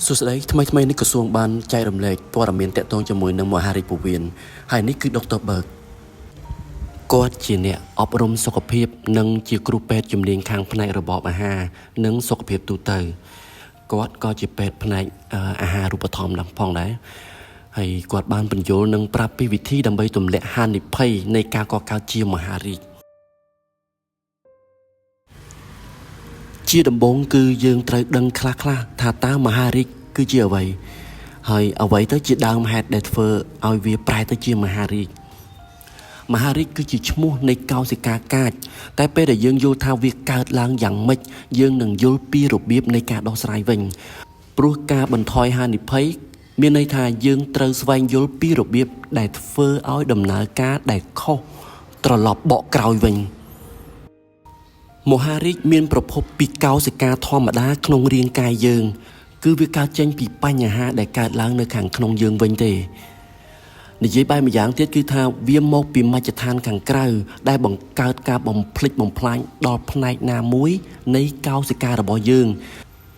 សួស្តីថ្មីថ្មីនេះក្រសួងបានចែករំលែកព័ត៌មានតាក់ទងជាមួយនឹងមហារីកពោះវៀនហើយនេះគឺដុកទ័របឺកគាត់ជាអ្នកអប់រំសុខភាពនិងជាគ្រូពេទ្យជំនាញខាងផ្នែករបបអាហារនិងសុខភាពទូទៅគាត់ក៏ជាពេទ្យផ្នែកអាហារូបត្ថម្ភផងដែរហើយគាត់បានបញ្យល់និងប្រាប់ពីវិធីដើម្បីទម្លាក់ហានិភ័យនៃការកកើតជាមហារីកជាដំបូងគឺយើងត្រូវដឹងខ្លះៗថាតើមហារីកគឺជាអ្វីហើយអ្វីទៅជាដើមហេតុដែលធ្វើឲ្យវាប្រែទៅជាមហារីកមហារីកគឺជាឈ្មោះនៃកោសិកាកាចតែពេលដែលយើងយល់ថាវាកើតឡើងយ៉ាងម៉េចយើងនឹងយល់ពីរបៀបនៃការដោះស្រាយវិញព្រោះការបន្ថយហានិភ័យមានន័យថាយើងត្រូវស្វែងយល់ពីរបៀបដែលធ្វើឲ្យដំណើរការដែលខុសត្រឡប់បកក្រោយវិញមហារីកមានប្រភពពីកោសិកាធម្មតាក្នុងរាងកាយយើងគឺវាកើតចេញពីបញ្ហាដែលកើតឡើងនៅខាងក្នុងយើងវិញទេនិយាយបែបម្យ៉ាងទៀតគឺថាវាមកពីមជ្ឈដ្ឋានខាងក្រៅដែលបង្កើតការបំផ្លិចបំផ្លាញដល់ផ្នែកណាមួយនៃកោសិការបស់យើង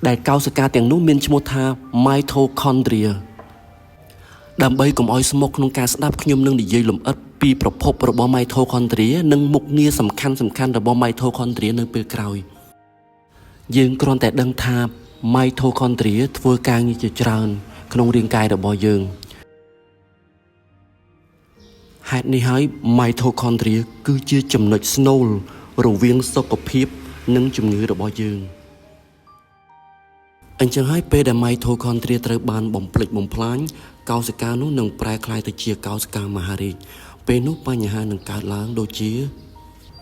ដែលកោសិកាទាំងនោះមានឈ្មោះថា mitochondria ដើម្បីកុំឲ្យស្មុគក្នុងការស្ដាប់ខ្ញុំនឹងនិយាយលម្អិតពីប្រភពរបស់ mitochondria និងមុខងារសំខាន់ៗរបស់ mitochondria នៅពេលក្រោយយើងគ្រាន់តែដឹងថា mitochondria ធ្វើការងារជាច្រើនក្នុងរាងកាយរបស់យើងហេតុនេះហើយ mitochondria គឺជាចំណុចស្នូលរវាងសុខភាពនិងជំងឺរបស់យើងអញ្ចឹងហើយពេលដែល mitochondria ត្រូវបានបំផ្លិចបំផ្លាញកោសិកានោះនឹងប្រែក្លាយទៅជាកោសិកាមហារីកពេលនោះបញ្ហានឹងកើតឡើងដូចជា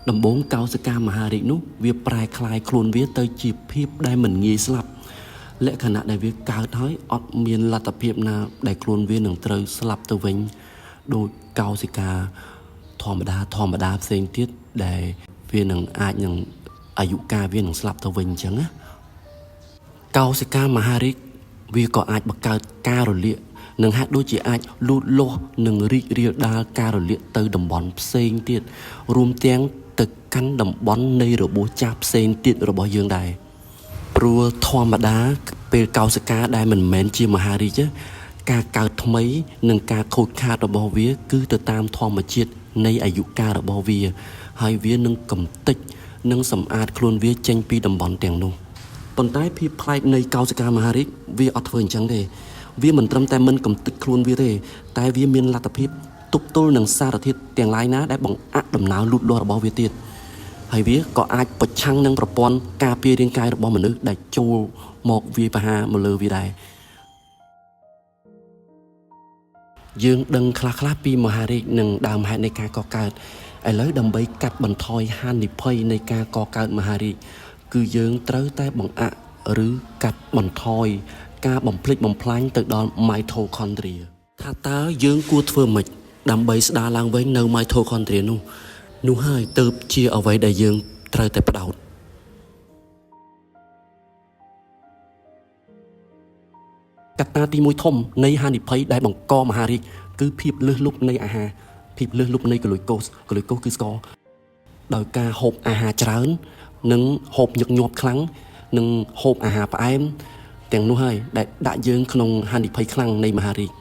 ដំបូងកោសិកាមហារីកនោះវាប្រែក្លាយខ្លួនវាទៅជាភាពដែលមិនងាយស្លាប់លក្ខណៈដែលវាកើតហើយអត់មានលទ្ធភាពណាដែលខ្លួនវានឹងត្រូវស្លាប់ទៅវិញដោយកោសិកាធម្មតាផ្សេងទៀតដែលវានឹងអាចនឹងអាយុកាលវានឹងស្លាប់ទៅវិញអញ្ចឹងណាកោសិកាមហារីកវាក៏អាចបង្កើតការរលាកនិងហាក់ដូចជាអាចលូតលាស់និងរីករាលដាលការរលាកទៅតំបន់ផ្សេងទៀតរួមទាំងទៅកាន់តំបន់នៃរបួសចាស់ផ្សេងទៀតរបស់យើងដែរព្រោះធម្មតាពេលកោសិកាដែលមិនមែនជាមហារីកការកើតថ្មីនិងការខូចខាតរបស់វាគឺទៅតាមធម្មជាតិនៃអាយុកាលរបស់វាហើយវានឹងកំទេចនិងសម្អាតខ្លួនវាចេញពីតំបន់ទាំងនោះប៉ុន្តែភាពប្លែកនៃកោសិកាមហារីកវាអត់ធ្វើអញ្ចឹងទេវាមិនត្រឹមតែមិនកំទេចខ្លួនវាទេតែវាមានលទ្ធភាពទប់ទល់នឹងសារធាតុទាំងឡាយណាដែលបង្អាក់ដំណើរលូតលាស់របស់វាទៀតហើយវាក៏អាចប្រឆាំងនឹងប្រព័ន្ធការពាររាងកាយរបស់មនុស្សដែលចូលមកវាយប្រហារមកលើវាដែរយើងដឹងខ្លះៗពីមហារីកនិងដើមហេតុនៃការកកើតឥឡូវដើម្បីកាត់បន្ថយហានិភ័យនៃការកកើតមហារីកគឺយើងត្រូវតែបង្អាក់ឬកាត់បន្ថយការបំផ្លិចបំផ្លាញទៅដល់ mitochondria ថាតើយើងគួរធ្វើម៉េចដើម្បីស្ដារឡើងវិញនៅ mitochondria នោះហើយទើបជាអ្វីដែលយើងត្រូវតែផ្ដោតកត្តាទី1ធំនៃហានិភ័យដែលបង្កមហារីកគឺភាពលើសលប់នៃអាហារភាពលើសលប់នៃក្លូកូសក្លូកូសគឺស្ករដោយការហូបអាហារច្រើននិងហូបញឹកញាប់ខ្លាំងនិងហូបអាហារផ្អែមទាំងនោះហើយដែលដាក់យើងក្នុងហានិភ័យខ្លាំងនៃមហារីក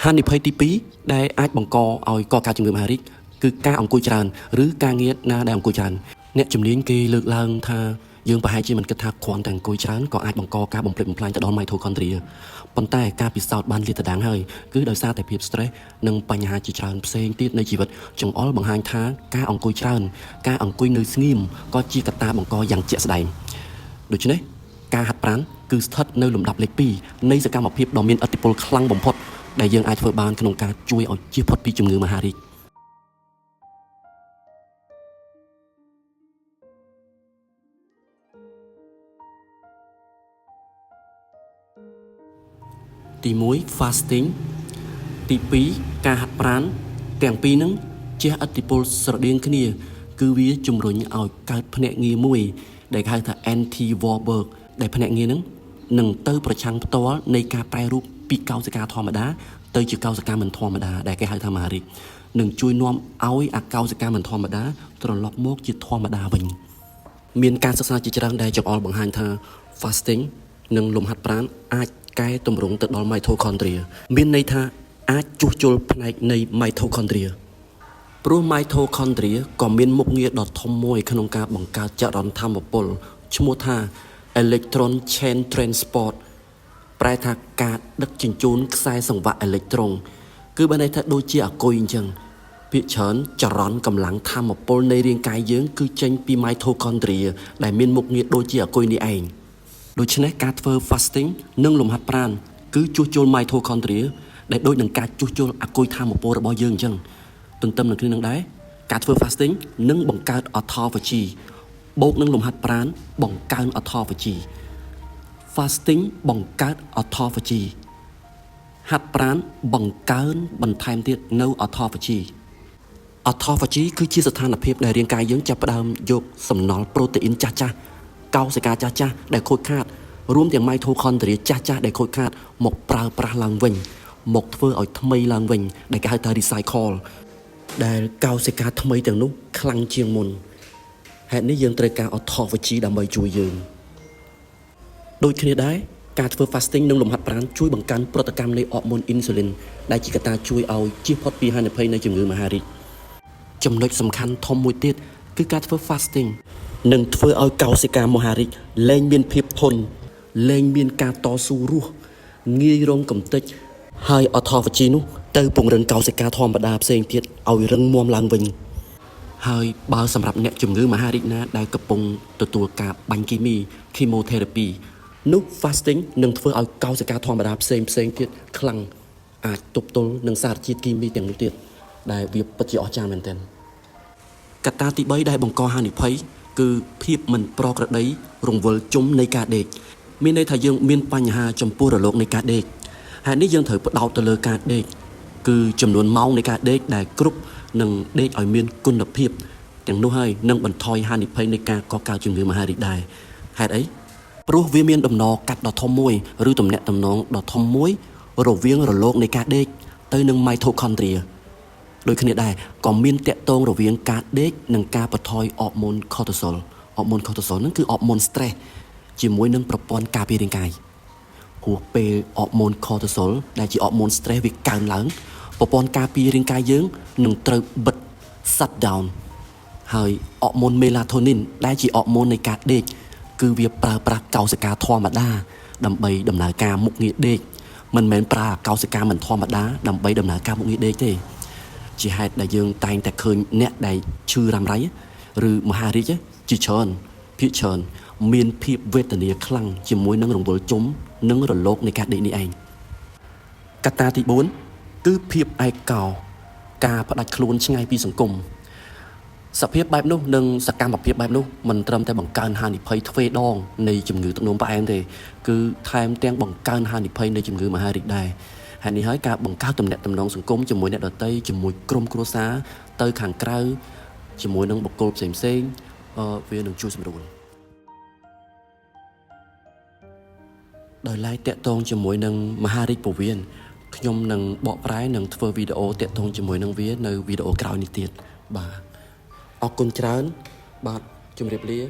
ហានិភ័យទី2ដែលអាចបង្កឲ្យកកើតជំងឺមហារីកគឺការអង្គុយច្រើនឬការងារណាដែលអង្គុយច្រើនអ្នកជំនាញគេលើកឡើងថាយើងប្រហែលជាមិនគិតថាគ្រាន់តែអង្គុយច្រើនក៏អាចបង្កការបំផ្លិចបំផ្លាញទៅដល់ mitochondria ប៉ុន្តែការពិសោធន៍បានលាតត្រដាងហើយគឺដោយសារតែភាព stress និងបញ្ហាជាច្រើនផ្សេងទៀតនៃជីវិតចង្អុលបង្ហាញថាការអង្គុយច្រើនការអង្គុយនៅស្ងៀមក៏ជាកត្តាបង្កយ៉ាងជាក់ស្ដែងដូច្នេះការហាត់ប្រាណគឺស្ថិតនៅលំដាប់លេខ2នៃសកម្មភាពដ៏មានឥទ្ធិពលខ្លាំងបំផុតដែលយើងអាចធ្វើបានក្នុងការជួយឲ្យជៀសផុតពីជំងឺមហារីក ទី1 fasting ទី2ការហាត់ប្រាណទាំងពីរហ្នឹងជះឥទ្ធិពលស្រដៀងគ្នា គឺវាជំរុញឲ្យកើតភ្នាក់ងារមួយ ដែលគេហៅថា anti Warburg ដែលភ្នាក់ងារហ្នឹងនឹងទៅប្រឆាំងផ្ទាល់នៃការប្រែរូបពីកោសិកាធម្មតាទៅជាកោសិកាមិនធម្មតាដែលគេហៅថាមហារីកនឹងជួយនាំឲ្យអាកោសិកាមិនធម្មតាត្រឡប់មកជាធម្មតាវិញ មានការសិក្សាជាច្រើនដែលចង្អុលបង្ហាញថា fasting និងលំហាត់ប្រាណអាចកែតម្រង់ទៅដល់ mitochondria មានន័យថាអាចជួសជុលផ្នែកនៃ mitochondria ព្រោះ mitochondria ក៏មានមុខងារដ៏ធំមួយក្នុងការបង្កើតចរន្តថាមពលឈ្មោះថា electron chain transport ប្រែថាការដឹកជញ្ជូនខ្សែសង្វាក់អេឡិចត្រូនគឺបានន័យថាដូចជាអាគុយអញ្ចឹងភាគច្រើនចរន្តកម្លាំងថាមពលនៃរាងកាយយើងគឺចេញពី mitochondria ដែលមានមុខងារដូចជាអាគុយនេះឯងដូច្នេះការធ្វើ fasting និងលំហាត់ប្រាណគឺជួសជុល mitochondria ដែលដូចនឹងការជួសជុលអាគុយថាមពលរបស់យើងអញ្ចឹងទន្ទឹមនឹងគ្នានឹងដែរការធ្វើ fasting នឹងបង្កើត autophagy បូកនឹងលំហាត់ប្រាណបង្កើន autophagy fasting បង្កើត autophagy ហាត់ប្រាណបង្កើនបន្ថែមទៀតនៅ autophagy autophagy គឺជាស្ថានភាពដែលរាងកាយយើងចាប់ផ្ដើមយកសំណល់ប្រូតេអ៊ីនចាស់ចាស់កោសិកាចាស់ចាស់ដែលខូចខាតរួមទាំង mitochondria ចាស់ចាស់ដែលខូចខាតមកប្រើប្រាស់ឡើងវិញមកធ្វើឲ្យថ្មីឡើងវិញដែលគេហៅថា recycle ដែលកោសិកាថ្មីទាំងនោះខ្លាំងជាងមុនហេតុនេះយើងត្រូវការ autophagy ដើម្បីជួយយើងដូចគ្នាដែរការធ្វើ fasting និងលំហាត់ប្រាណជួយបង្កើនប្រតិកម្មនៃអរម៉ូនអ៊ីនស៊ូលីនដែលជាកត្តាជួយឲ្យជៀសផុតពីហានិភ័យនៃជំងឺមហារីកចំណុចសំខាន់ធំមួយទៀតគឺការធ្វើ fasting នឹងធ្វើឲ្យកោសិកាមហារីកលែងមានភាពធន់លែងមានការតស៊ូរស់ងាយរងកំទេចហើយ autophagy នោះទៅពង្រឹងកោសិកាធម្មតាផ្សេងទៀតឲ្យរឹងមាំឡើងវិញ ហើយបើសម្រាប់អ្នកជំងឺមហារីកណាដែលកំពុងទទួលការបាញ់គីមី chemotherapy នោះ fasting នឹងធ្វើឲ្យកោសិកាធម្មតាផ្សេងផ្សេងទៀតខ្លាំងអាចទប់ទល់នឹងសារជាតិគីមីទាំងនោះទៀតដែលវាពិតជាអស្ចារ្យមែនទែនកត្តាទី3ដែលបង្កហានិភ័យគឺភាពមិនប្រក្រតីរង្វិលជុំនៃការដេកមានន័យថាយើងមានបញ្ហាចំពោះរលកនៃការដេកហេតុនេះយើងត្រូវផ្ដោតទៅលើការដេកគឺចំនួនម៉ោងនៃការដេកដែលគ្រប់និងដេកឲ្យមានគុណភាពទាំងនោះហើយនឹងបន្ថយហានិភ័យនៃការកកើតជំងឺមហារីកដែរហេតុអីព្រោះវាមានដំណកាត់ដ៏ធំមួយឬទំនាក់ទំនងដ៏ធំមួយរវាងរលកនៃការដេកទៅនឹង mitochondria ដូចគ្នាដែរក៏មានតាក់ទងរវាងការដេកនិងការបន្ថយអរម៉ូន cortisol អរម៉ូន cortisol ហ្នឹងគឺអរម៉ូន stress ជាមួយនឹងប្រព័ន្ធការពាររាងកាយព្រោះពេលអរម៉ូន cortisol ដែលជាអរម៉ូន stress វាកើនឡើងប្រព័ន្ធការពាររាងកាយយើងនឹងត្រូវបិទ shut down ហើយអរម៉ូន melatonin ដែលជាអរម៉ូននៃការដេកគឺវាប្រើប្រាស់កោសិកាធម្មតាដើម្បីដំណើរការមុខងារដេកមិនមែនប្រើកោសិកាមិនធម្មតាដើម្បីដំណើរការមុខងារដេកទេ ជាហេតុដែលយើងតែងតែឃើញអ្នកដែលឈឺរ៉ាំរ៉ៃឬមហារីកជាច្រើនភាគច្រើនមានភាពវេទនាខ្លាំងជាមួយនឹងរង្វិលជុំនិងរលកនៃការដេកនេះឯងកត្តាទី4គឺភាពឯកោការផ្ដាច់ខ្លួនឆ្ងាយពីសង្គមសភាពបែបនោះនិងសកម្មភាពបែបនោះមិនត្រឹមតែបង្កើនហានិភ័យទ្វេដងនៃជំងឺទឹកនោមផ្អែមទេគឺថែមទាំងបង្កើនហានិភ័យនៃជំងឺមហារីកដែរហើយនេះហើយការបង្កើតទំនាក់ទំនងសង្គមជាមួយអ្នកដទៃជាមួយក្រុមគ្រួសារទៅខាងក្រៅជាមួយនឹងបុគ្គលផ្សេងផ្សេងវានឹងជួយសម្រួលដោយឡែកតាក់ទងជាមួយនឹងមហារីកពោះវៀនខ្ញុំនឹងបកប្រែនិងធ្វើវីដេអូតាក់ទងជាមួយនឹងវានៅវីដេអូក្រោយនេះទៀតបាទអរគុណច្រើនបាទជម្រាបលា